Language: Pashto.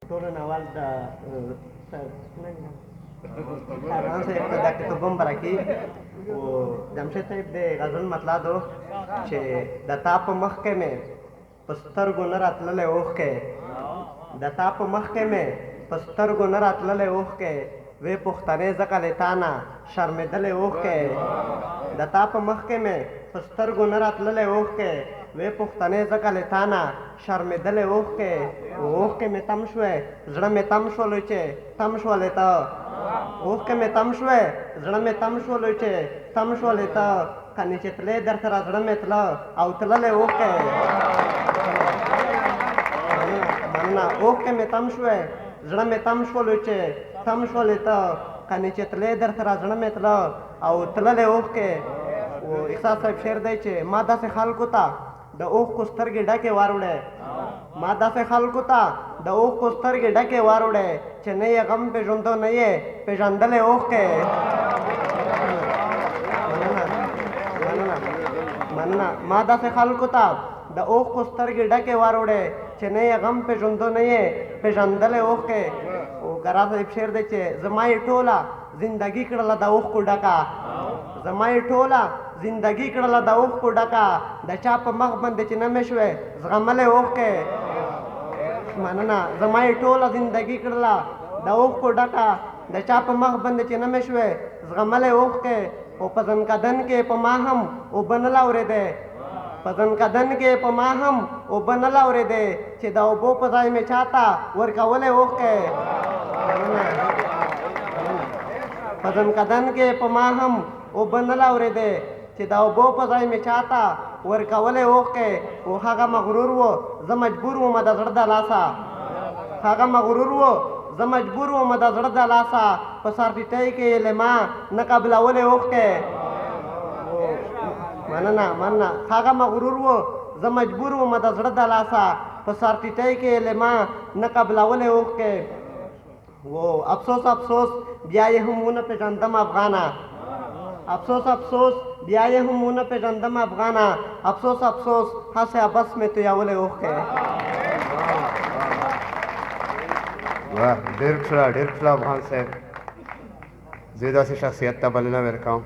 ټولو نه اول د ارمان صاحب ته دا کتاب مبارکي. او جمشید صاحب د غزل مطلع دو چې د تا په مخ کې مې په سترګو نه راتللی اوښکې، د تا په مخ کې مې په سترګو نه راتللی اوښکې، وې پښتنې ځکه له تا نه شرمېدلې اوښکې. د تا په مخ کې مې په سترګو نه راتللی اوښکې، وې پښتنې ځکه له تا نه شرمېدلې اوښکې. اوښکې مې تم شوې، زړه مې تم شولو چې تم شولې ته. اوښکې مې تم شوې، زړه مې تم شولو چې تم شولې ته. کنې چې تلې در سره زړه مې تله او تللې اوښکې. مننه. اوښکې مې تم شوې، زړه مې تم شولو چې تم شولې ته. کنې چې تلې در سره زړه مې تله او تللې اوښکې. او احساس صاحب شعر دی چې ما داسې خلکو ته د اوښکو سترګې ډکې وروړې، ما داسې خلکو ته د اوښکو سترګې ډکې وروړې چې نه یې غم پېژندو نه یې پېژندلې اوښکې. مننه مننه مننه. ما داسې خلکو ته د اوښکو سترګې ډکې وروړې چې نه یې غم پېژندو نه یې پېژندلې اوښکې. او ګرا صاحب شعر دی چې زما یې ټوله زندګي کړله د اوښکو ډکه، زما یې ټوله زندګي کړله د اوښکو ډکه، د چا په مخ باندې چې نه مې شوې زغملې اوښکې. مننه. زما یې ټوله زندګي کړله د اوښکو ډکه، د چا په مخ باندې چې نه مې شوې زغملې اوښکې. او په ځنکدن کې په ما هم اوبه نه لاورېدې، په ځنکدن کې په ما هم اوبه نه لاورېدې چې د اوبو په ځای مې چاته ورکولې اوښکې. مننه. په ځنکدن کې په ما هم اوبه نه لاورېدې چې د اوبو په ځای مې چاته ورکولې اوښکې. او هغه مغرور و زه مجبور وم د زړه د لاسه، هغه مغرور و زه مجبور وم د زړه د لاسه، په سرټیټۍ کې یې له ما نه قبلولې اوښکې. مننه مننه. هغه مغرور و زه مجبور وم د زړه د لاسه، په سرټیټۍ کې یې له ما نه قبلولې اوښکې. و افسوس افسوس بیا یې هم ونه پېژندم افغانه، افسوس افسوس بیا یې هم ونه پېژندم افغانه، افسوس افسوس هسې عبس مې تویولې اوښکې. واه، ډېر ښه، ډېر ښه افغان صاحب. زه داسې شخصیت ته بلنه ورکوم.